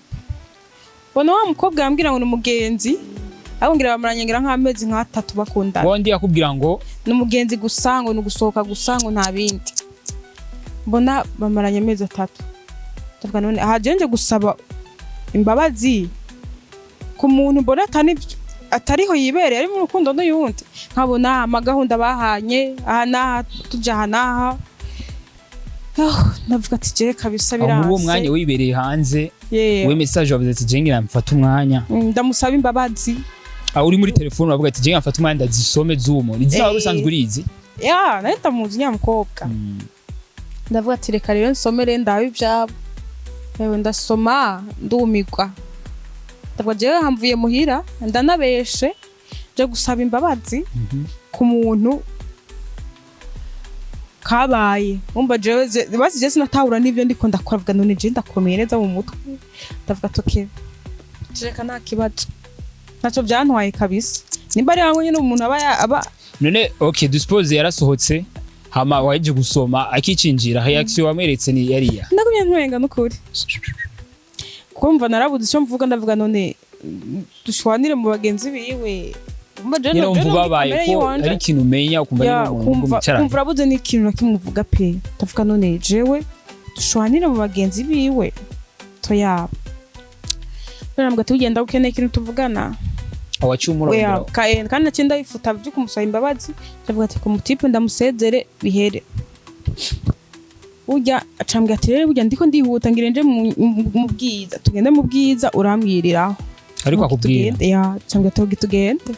S1: mbona wa mukobwa yambwira ngo ni umugenzi, ahubwo bamaranye ngira nk'amezi nk'atatu bakundana.
S2: Wondi yakubwira ngo
S1: Ni umugenzi gusa, ngo ni ugusohoka gusa, ngo nta bindi. Mbona bamaranye amezi 3, ndavuga: "None aha jewe nje gusaba imbabazi ku muntu mbona atariho yibereye, ari mu rukundo n'uyundi?" Nkabona amagahunda bahanye aha n'aha, tuja aha n'aha. Oh, ndavuga ati: "Jewe kabisa
S2: Aho muri uwo
S1: biranse."
S2: mwanya wibereye hanze,
S1: Yeah.
S2: we message wavuze ati: "Je ngira mfate umwanya."
S1: Ndamusaba imbabazi.
S2: Aho uri muri telefone uravuga ati: "Je ngira mfate umwanya ndazisome z'uwo muntu." Izina wari usanzwe urizi?
S1: Ya, nari ndamuzi nyamukobwa. Ndavuga ati: "Reka rero nsomere ndabe ivyabo." Yewe, ndasoma ndumigwa. Ndavuga: "Jewe hamvuye muhira ndanabeshe nje gusaba imbabazi ku muntu kabaye." Umva, jewe basi je sinatahura n'ivyo ndiko ndakora. Vuga: "None je ndakomeye neza mu mutwe?" Ndavuga ati: "Okay, reka, nta kibazo, ntaco vyantwaye kabisa, nimba ari hamwe nyene umuntu aba aba."
S2: None okay, dusuppose yarasohotse, hama waje gusoma akicinjira, reaction wamweretse ni yariya?
S1: Ndagumye ntwenga n'ukuri, kuko mva narabuze icyo mvuga. Ndavuga: "None dushwanire mu bagenzi biwe?" Umva, jewe
S2: Nyine
S1: jewe
S2: wumva
S1: no muri
S2: ubabaye
S1: kamere
S2: ko
S1: yiwanje.
S2: ari ikintu umenya ukumva
S1: Ya,
S2: nyine umuntu
S1: kumva
S2: mwicaranye.
S1: Kumva urabuze n'ikintu na kimwe uvuga pe. Ndavuga: "None jewe dushwanire mu bagenzi biwe?" Toyaba nambwa ati: "Ugenda ukeneye ikintu tuvugana."
S2: Waciye umurondera?
S1: Oya, kandi naciye ndayifuta byo kumusaba imbabazi. Ndavuga ati: "Ku mutipe ndamusezere bihere." Burya acambwira ati: "Rero burya ndiko ndihuta, ngira nje mu Bwiza, tugende mu Bwiza urambwiriraho."
S2: Ariko akubwira?
S1: Tugende, ya, acambwira ati: "Tugende."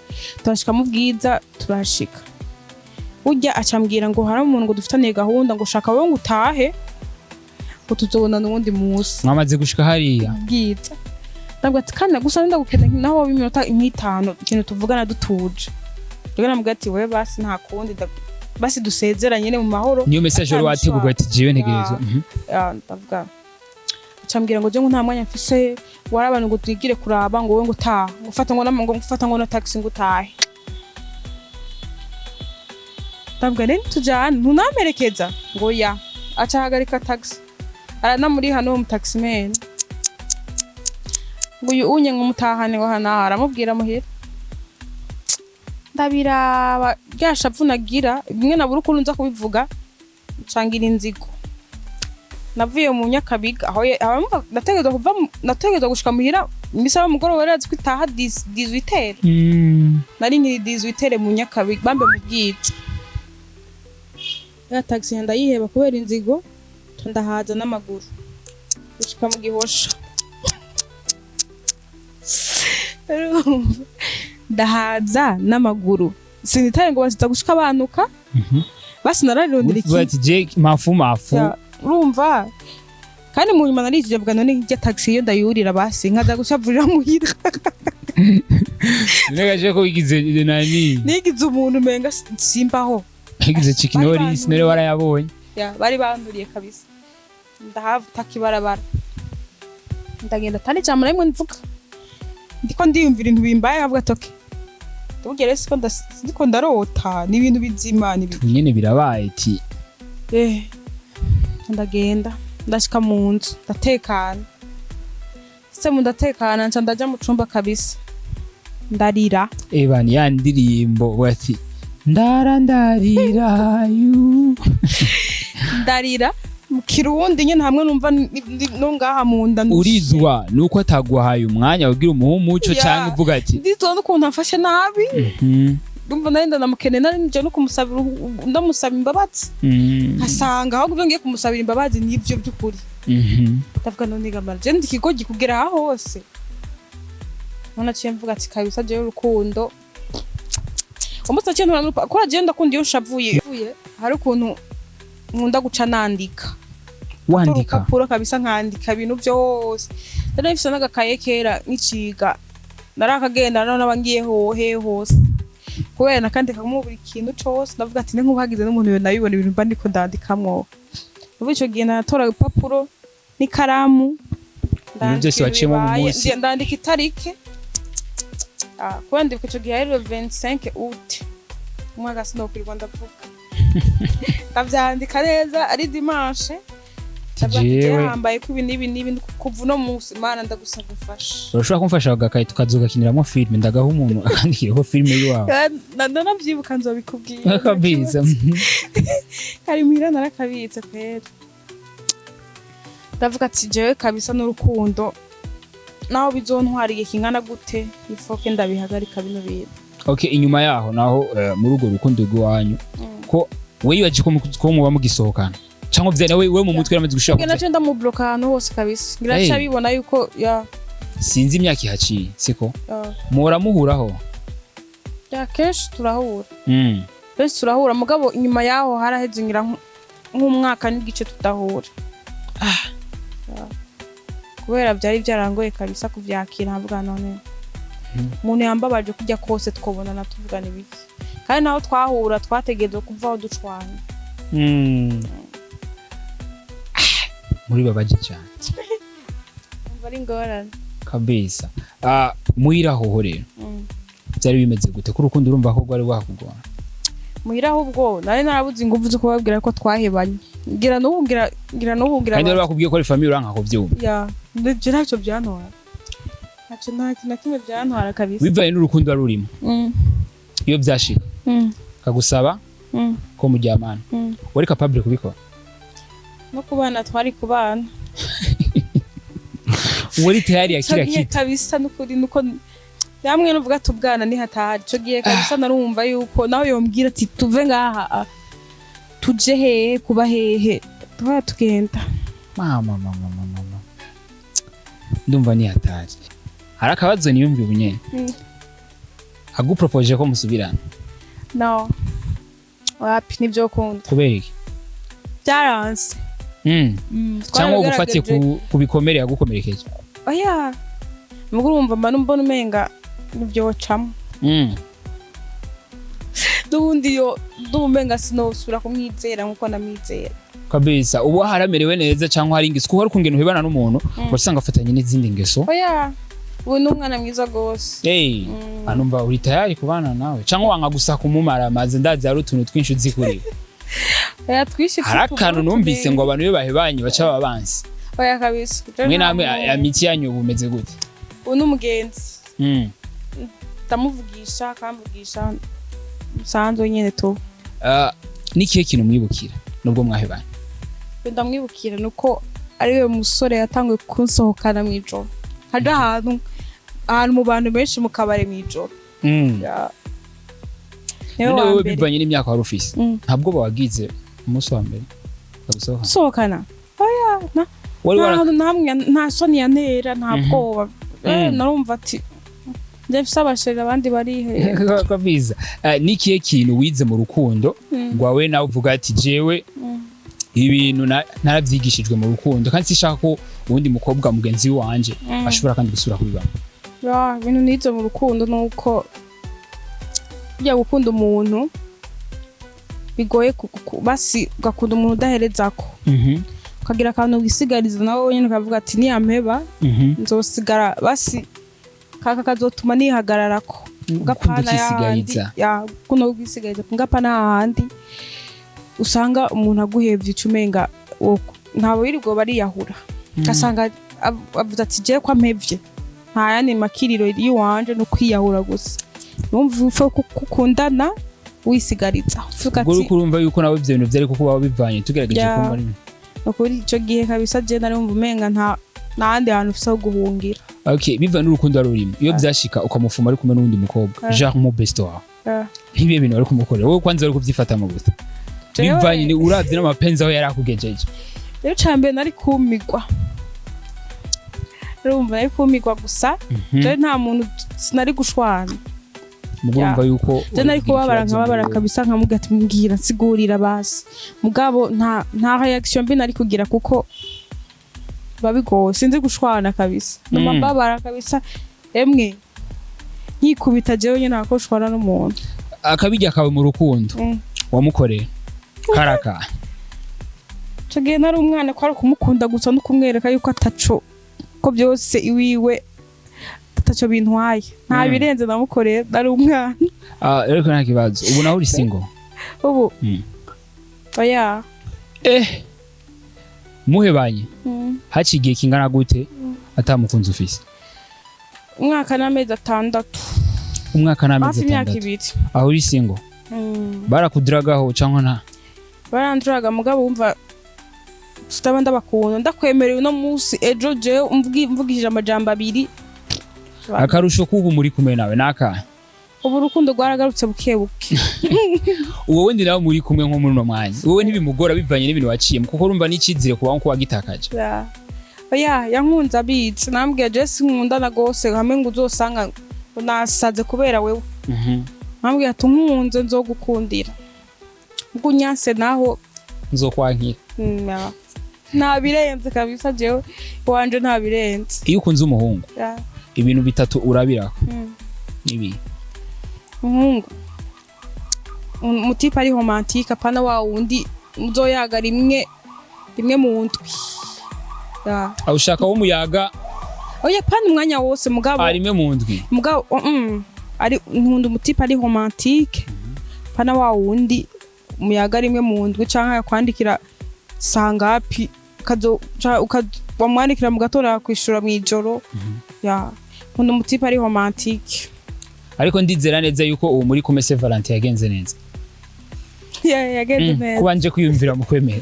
S1: Turashika mu Bwiza, turashika, burya acambwira ngo hari umuntu ngo dufitaniye gahunda, ngo shaka wowe ngo utahe, ngo tuzobonana uwundi munsi.
S2: Mwamaze gushika hariya?
S1: Bwiza. Ndavuga ati: "Kandi gusa ndagukeneye naho woba iminota nk'itanu, ikintu tuvugana dutuje." Rero namubwira ati: "Wewe basi nta kundi, basi dusezeranye nyene mu mahoro."
S2: Niyo message wari wateguye ati: "Jewe ntegerezwa."
S1: Ya, ndavuga, acambwira ngo je ngo nta mwanya mfise, wari abantu ngo twigire kuraba, ngo wowe ngo utaha, ngo ufata ngo ngo ufata ngo na taxi ngo utahe. Ndavuga: "Rero tujane, ntunamperekeza?" Ngo ya, aca ahagarika taxi, aranamuriha n'uwo mutaximan, ngo uyu unye ngo mutahane, ngo hana aramubwira muhira. Ndabiraba rya shavu nagira bimwe nabura ukuntu nza kubivuga, ncangira inzigo. Navuye mu Nyakabiga aho aho nategerezwa kuva nategerezwa gushika muhira imisa y'umugoroba, yari azi ko itaha 18h. Nari nkiri 18h mu Nyakabiga, bambe mu Bwiza. Ya taxi ndayiheba kubera inzigo, nca ndahaza n'amaguru gushika mu Gihosha. Urumva? Ndahaza n'amaguru, sinitaye ngo baziza gushika bantuka. Basi nararondera
S2: Uvuga
S1: iki
S2: ati: "Je mafu mafu."
S1: Ya, urumva, kandi mu nyuma narijije, mvuga: "None irya taxi iyo ndayurira, basi nkaza gushavurira muhira."
S2: Nega ko wigize nani?
S1: Nigize umuntu umenga simbaho.
S2: Wigize chikinori.
S1: Bari
S2: Sinore warayabonye.
S1: Ya, bari banduriye kabisa. Ndahavuta kibarabara, ndagenda atari ijambo na rimwe mvuga, ndiko ndiyumvira ibintu bimbaye, nkavuga ati: "Okay, ndabwira rero siko ndiko ndarota, ni ibintu bizima, ni ibintu."
S2: Nyene birabaye ati.
S1: Ndagenda, ndashika mu nzu, ndatekana se mu ndatekana, nca ndaja mu cumba kabisa, ndarira.
S2: Ebani ya ndirimbo bati ndara ndarira yu.
S1: Ndarira mu Kirundi nyene, hamwe numva no ngaha mu nda ndushe.
S2: Urizwa nuko ataguhaye umwanya ugira umuha umuco
S1: Ya.
S2: canke uvuga ati
S1: Ndizwa n'ukuntu amfashe nabi. Ndumva nari ndanamukeneye, nari nje no kumusabira ndamusaba imbabazi, nkasanga ahubwo ibyo ngiye kumusabira imbabazi nibyo by'ukuri. Ndavuga: "None gamara je ndi ikigogi kugera aha hose?" None naciye mvuga ati: "Kabisa jewe urukundo umunsi naciye ntura n'urupa kubera jewe ndakunda iyo nshavuye." Nshavuye hari ukuntu nkunda guca nandika.
S2: Wandika?
S1: Urupapuro kabisa, nkandika ibintu byose. Rero mfise n'agakaye kera nkiciga, narakagenda none naba ngiye hohe hose, kubera nakandikamo buri kintu cose. Ndavuga ati ni nkuba hagize n'umuntu yo nabibona ibintu mba ndiko ndandikamwo. Ubu ico gihe natora urupapuro n'ikaramu.
S2: Ibintu byose waciyemo mu
S1: bibaye,
S2: munsi.
S1: Ndandika itarike. Ah, kubera ndibuka ico gihe ari le 25 août umwaka, sinokwirirwa ndavuga, ndavyandika neza, ari dimanche. Ndavuga ati,
S2: Jewe.
S1: Hambaye ko ibi n'ibi n'ibi kuva uno munsi, Mana ndagusaba umfashe.
S2: Urashobora kumfasha agakaye tukazogakiniramo filime, ndagaha umuntu akandikiraho filime y'iwawe.
S1: Ndanavyibuka, nzobikubwira.
S2: Kabisa.
S1: Kari muhira, narakabitse kwera. Ndavuga ati jewe kabisa n'urukundo, naho bizontwara igihe kingana gute, ifoke ndabihagarika bino bintu.
S2: Okay, inyuma yaho naho, muri urwo rukundo rw'iwanyu, ko wibaje ko muba mugisohokana cyangwa vya nawe we mu mutwe yaramaze gushira?
S1: Ngira naje ndamubloka ahantu hose kabisa, ngira
S2: Hey.
S1: aca abibona yuko ya.
S2: Sinzi imyaka ihaciye, siko?
S1: Ya.
S2: Muhora muhuraho?
S1: Ya, kenshi turahura. Kenshi turahura, mugabo inyuma yaho haraheze ngira nk'umwaka n'igice tudahura. Ya. Kubera byari byarangoye kabisa kuvyakira, nkavuga none umuntu yambabaje kujya kose twobonana tuvugana ibiki? Kandi naho twahura twategerezwa kuvaho ducwanye.
S2: Ah, muri babaje cyane.
S1: Umva ari ingorane.
S2: Kabisa. Ah, muhira hoho rero byari bimeze gute ko urukundo urumva ko rwari rwakugora?
S1: Muhira ahubwo nari narabuze ingufu zo kubabwira ko twahebanye. Ngira n'ubu ngira n'ubu ngira.
S2: Kandi bari bakubwiye ko ari famille, uranka kuvyumva.
S1: Ya, ndivyo, ntacyo byantwara, ntacyo, nta kintu na kimwe byantwara kabisa.
S2: Bivanye n'urukundo wari urimo, iyo byashika kagusaba ko muryamana, wari capable kubikora?
S1: No kubana twari kubana.
S2: Wari tayari ya
S1: Ico
S2: kila
S1: gihe
S2: kitu?
S1: Kabisa, nukuri nuko namwe nuvuga tubwana ni hatari. Ico gihe kabisa narumva yuko nawe yombwira ati tuve ngaha, ah, tuje hehe, kuba hehe, tuba tugenda.
S2: Mama, mama, mama, mama, ndumva ni hatari. Hari akabazo niyumviye ubunyene. Agupropoje ko musubirana?
S1: No, wapi, nivyo kunda.
S2: Kubera iki?
S1: Byaranse.
S2: Cyangwa ugufatiye ku bikomere yagukomerekeje?
S1: Oya, mugo urumva mba mbona umenga nivyocamo. N'ubundi yo ndumva umenga sinosubira kumwizera nkuko ndamwizera.
S2: Kabisa, ubu haramerewe neza cyangwa hari ingeso, kuko hari ukungena uhebana n'umuntu usanga afatanye n'izindi ngeso?
S1: Oya, ubu ni umwana mwiza gose.
S2: Hey, anumva uri tayari kubana nawe cyangwa wanga gusa kumumara amazi? Ndazi hari utuntu twinshi uzi kuri
S1: Oya, twishe.
S2: Hari akantu numvise ngo abantu iyo bahebanye baca baba bansi.
S1: Oya kabisa.
S2: Mwe namwe amitié yanyu bumeze gute?
S1: Ubu ni umugenzi. Ndamuvugisha akamvugisha, musanzwe nyene tu.
S2: Ah, n'ikihe kintu mwibukira nubwo mwahebanye?
S1: Ndamwibukira nuko ari we musore yatanguye kunsohokana mw'ijoro, haja ahantu mu bantu benshi, mu kabare mw'ijoro. Ya. Niwe
S2: None
S1: wa
S2: wewe
S1: mbere.
S2: bivanye n'imyaka wari ufise, ntabwo wagize umunsi wa mbere bagusohokana?
S1: Sohokana, oya, na
S2: Wari
S1: nta
S2: wara
S1: namwe, nta soni yantera, nta bwoba. Narumva ati njye mfise abachéri, abandi barihe?
S2: Kabisa. Eh, n'ikihe kintu wize mu rukundo rwawe nawe uvuga ati jewe ibi bintu narabyigishijwe mu rukundo kandi sinshaka ko uwundi mukobwa mugenzi wanje ashobora kandi gusubira kubibamo?
S1: Ya, ibintu nize mu rukundo ni uko burya gukunda umuntu bigoye, basi ugakunda umuntu udaherezako, ukagira akantu wisigariza nawe wenyine, ukavuga ati niyampeba nzosigara basi kaka kazotuma nihagararako.
S2: Gukunda
S1: Ugapana yahandi
S2: ukisigariza.
S1: Ya, gukunda kwisigariza, ngapana hahandi usanga umuntu aguhevye ico umenga ntabwo yirirwa bariyahura, ugasanga avuze ati jewe ko ampevye nta yandi makiriro y'iwanje no kwiyahura gusa. Numva upfa kukundana wisigariza, uvuga
S2: Ubwo
S1: ati
S2: uriko urumva yuko nawe ivyo bintu vyari kukubaho bivanye tugerageje
S1: Ya.
S2: kumva ari
S1: Nukuri ico gihe kabisa je nari numva umenga nta handi hantu ufise ho guhungira.
S2: Okay, bivanye n'urukundo wari urimo, iyo vyashika ukamufuma ari kumwe n'uwundi mukobwa, genre mu best wawe, nk'ibihe bintu wari kumukorera wowe kwanza, wari kuvyifatamo gute? Bivanye ni uravye n'amapenzi aho yari akugejeje.
S1: Rero ca mbere nari kumigwa, urumva nari kumigwa gusa. Jewe nta muntu, sinari gushwana.
S2: Mugo urumva yuko
S1: Je nari kubabara, nkababara kabisa, nkamubwira ati: "Mbwira, nsigurira basi." Mugabo nta réaction mbi nari kugira, kuko biba bigoye. Sinzi gushwana kabisa, nduma mbabara kabisa, emwe nkikubita jewe nyene nako shwana n'umuntu.
S2: Akabijya kawe mu rukundo wamukoreye karaka?
S1: Ico gihe nari umwana, ko ari kumukunda gusa no kumwereka yuko ataco, ko byose iwiwe ataco bintwaye, nta birenze namukoreye, nari umwana.
S2: Ah, ariko nta kibazo, ubu nawe uri single?
S1: Ubu? Oya.
S2: Eh, muhebanye haciye igihe kingana gute atamukunzi ufise?
S1: Umwaka n'amezi 6.
S2: Umwaka n'amezi
S1: Hafi imyaka
S2: 6.
S1: 2.
S2: Aho uri single, barakudragaho cyangwa nta?
S1: Baranduraga, mugabo wumva tutaba ndabakunda, ndakwemerera uno munsi, ejo jewe mvugishije amajambo abiri.
S2: Akarusho k'ubu muri kumwe nawe nakahe?
S1: Ubu urukundo rwaragarutse buke buke.
S2: Wowe ndi nawe muri kumwe nko muri uno mwanya, wowe ntibimugora bivanye n'ibintu waciyemo, kuko urumva n'icizere kubaho ko wagitakaje?
S1: Ya. Oya, yankunze abitse. Nambwiye je sinkundana gose hamwe ngo uzosanga ngo nasaze kubera wewe. Nambwiye ati: "Unkunze nzogukundira, ubwo unyanse naho
S2: Nzokwankira.
S1: Ya. Nta birenze kabisa, jewe iwanje nta birenze.
S2: Iyo ukunze umuhungu, ibintu bitatu urabirako nibi?
S1: Umuhungu, umu type ari romantique, apana wa wundi muzoyaga rimwe rimwe mu ndwi. Ya.
S2: Aho ushaka w'umuyaga?
S1: Oya, pana umwanya wose, mugabo
S2: Rimwe mu ndwi.
S1: Mugabo ari nkunda umu type ari romantique, pana wa wundi umuyaga rimwe mu ndwi, canke yakwandikira sangapi, ukazo wamwandikira mu gatondo akakwishura mw'ijoro. Ya, nkunda umu type ari romantique.
S2: Ariko ndizera neza yuko ubu muri kumwe Saint Valentin yagenze neza.
S1: Ya, yagenze neza.
S2: Kuba nje kwiyumvira mu kwemera.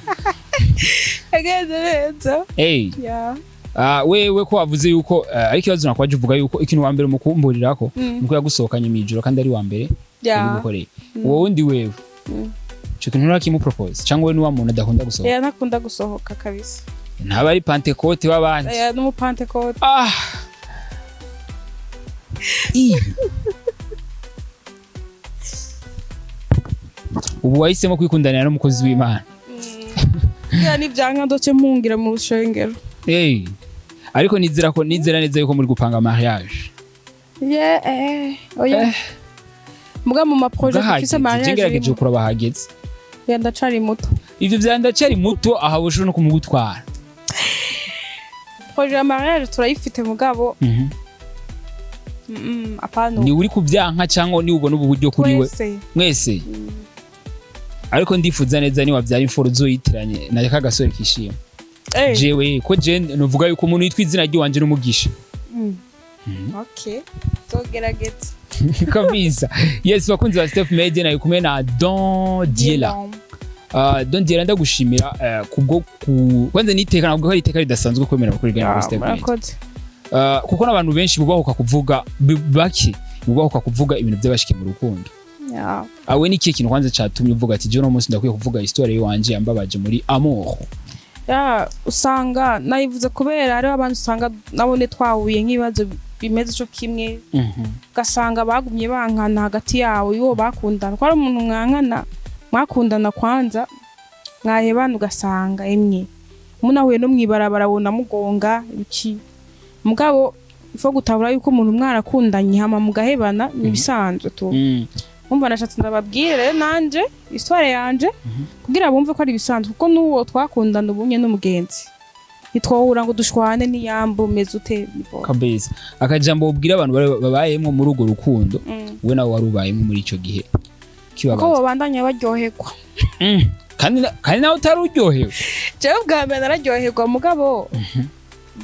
S1: Yagenze neza.
S2: Hey.
S1: Ya.
S2: Ah, wewe ko wavuze yuko ariko ikibazo nakwaje, uvuga yuko ikintu wa mbere mukumburirako nuko yagusohokanye mw'ijoro kandi ari wa mbere yabigukoreye. Wowe wundi wewe, ico kintu nturakimupropose, cyangwa we ni wa muntu adakunda gusohoka?
S1: Ya, ntakunda gusohoka kabisa.
S2: Ntaba ari Pentecôte b'abandi?
S1: Ya, n'umupantekote.
S2: Ah. Ih. Ubu wahisemo kwikundanira n'umukozi w'Imana.
S1: Ya, nivyanka ndoce mpungira mu rushengero.
S2: Hey. Ariko nizera ko, nizera neza yuko muri gupanga mariage.
S1: Yeah, oya. Muga mu ma projets dufise
S2: Bwahageze,
S1: mariage.
S2: Ngerageje kuraba hageze.
S1: Ya, ndacari muto.
S2: Ivyo vya ndacari muto, aha bushobora no kumugutwara.
S1: Projet ya mariage turayifite, mugabo apana.
S2: Ni uri kubyanka cyangwa ni ubona ubu buryo kuri we?
S1: Twese.
S2: Mwese. Ariko ndifuza neza ni wabyara imfura uzoyitiranye na ka gasore kishima. Jewe ko je nuvuga yuko umuntu yitwa izina ry'iwanje n'umugisha.
S1: Okay, tugerageza.
S2: Kabisa. Yes, bakunzi ba Steph Media, nayo kumwe na Don Diela. Don Diela, ndagushimira kubwo ku kwanza niteka, ntabwo ari iteka ridasanzwe kwemera gukora ibiganiro kuri Steph Media.
S1: Murakoze.
S2: Kuko n'abantu benshi bubahuka kuvuga, bake bubahuka kuvuga ibintu by'abashikiye mu rukundo. Awe ni ikihe kintu kwanza catumye uvuga ati: "Je uno munsi ndakwiye kuvuga histoire yiwanje yambabaje muri amour"?
S1: Ya, usanga nayivuze kubera hariho abantu usanga nabone twahuye nk'ibibazo bimeze ico kimwe, ugasanga bagumye bankana hagati yabo iyo bakundana, ko ari umuntu mwankana, mwakundana kwanza, mwahebana, ugasanga emwe munahuye no mwibarabara wona mugonga ibiki. Mugabo ifo gutabura yuko umuntu mwarakundanye hama mugahebana ni ibisanzwe tu. Umva, nashatse ndababwire rero nanje histoire yanje kugira bumve ko ari ibisanzwe, kuko n'uwo twakundana ubunye n'umugenzi ntitwohura ngo dushwane n'iyambo meze ute ni bon.
S2: Kabisa. Akajambo ubwira abantu babayemwo muri urwo rukundo, we nawe wari ubayemwo muri ico gihe
S1: Kuko
S2: kibabaza?
S1: Bobandanya baryoherwa.
S2: Kandi nawe utari uryohewe.
S1: Jewe bwa mbere nararyoherwa, mugabo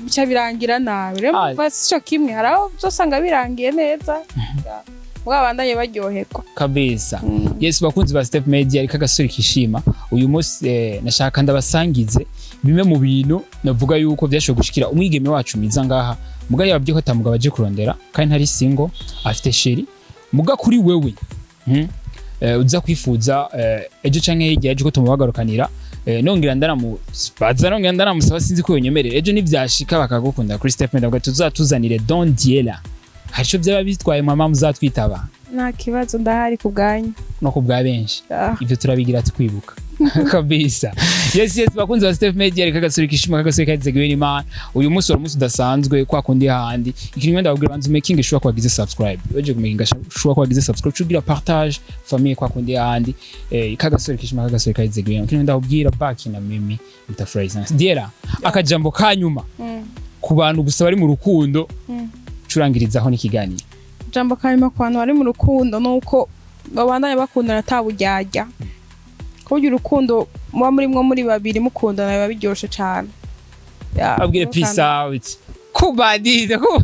S1: bica birangira nabi rero. Mva sico kimwe, hari aho uzosanga birangiye neza, mugabo bandanye baryoherwa.
S2: Kabisa. Yes, bakunzi ba Step Media, ariko agasore kishima uyu munsi, nashaka ndabasangize bimwe mu bintu navuga yuko byashoboye gushikira umwigeme wacu mwiza ngaha. Muga yababwiye ko atamugabo aje kurondera kandi ntari single, afite chéri. Muga kuri wewe, uza kwifuza ejo canke hirya ejo ko tumubagarukanira, nongera ndanamubaza, nongera ndanamusaba, sinzi ko yonyemerera, ejo nivyashika bakagukunda kuri Step Media, tuzatuzanire Don Diela, hari ico byaba bitwaye mama muzatwitaba?
S1: Nta kibazo, ndahari ku bwanyu.
S2: No ku bwa benshi.
S1: Ah.
S2: Ivyo turabigira twibuka kabisa. Yes, bakunzi ba Steph Media, reka gasuri kishima kagasuri kazegewe n'Imana. Uyu munsi wari umunsi udasanzwe kwa kundi handi. Ikintu ngenda babwira, banzu making sure ko wagize subscribe, weje making sure ko wagize subscribe, cugira partage famille kwa kundi handi. Kagasuri kishima kagasuri kazegewe. Ikintu ngenda babwira, baki na mimi mutafurahi sana. Diera, akajambo kanyuma ku bantu gusa bari mu rukundo, curangirizaho n'ikiganiro.
S1: Jambo kanyuma ku bantu bari mu rukundo nuko babandanya bakundana ata buryarya, kuburyo urukundo muba murimwo muri babiri mukundana biba biryoshe cane. Ya,
S2: Abwire peace out kubadide ku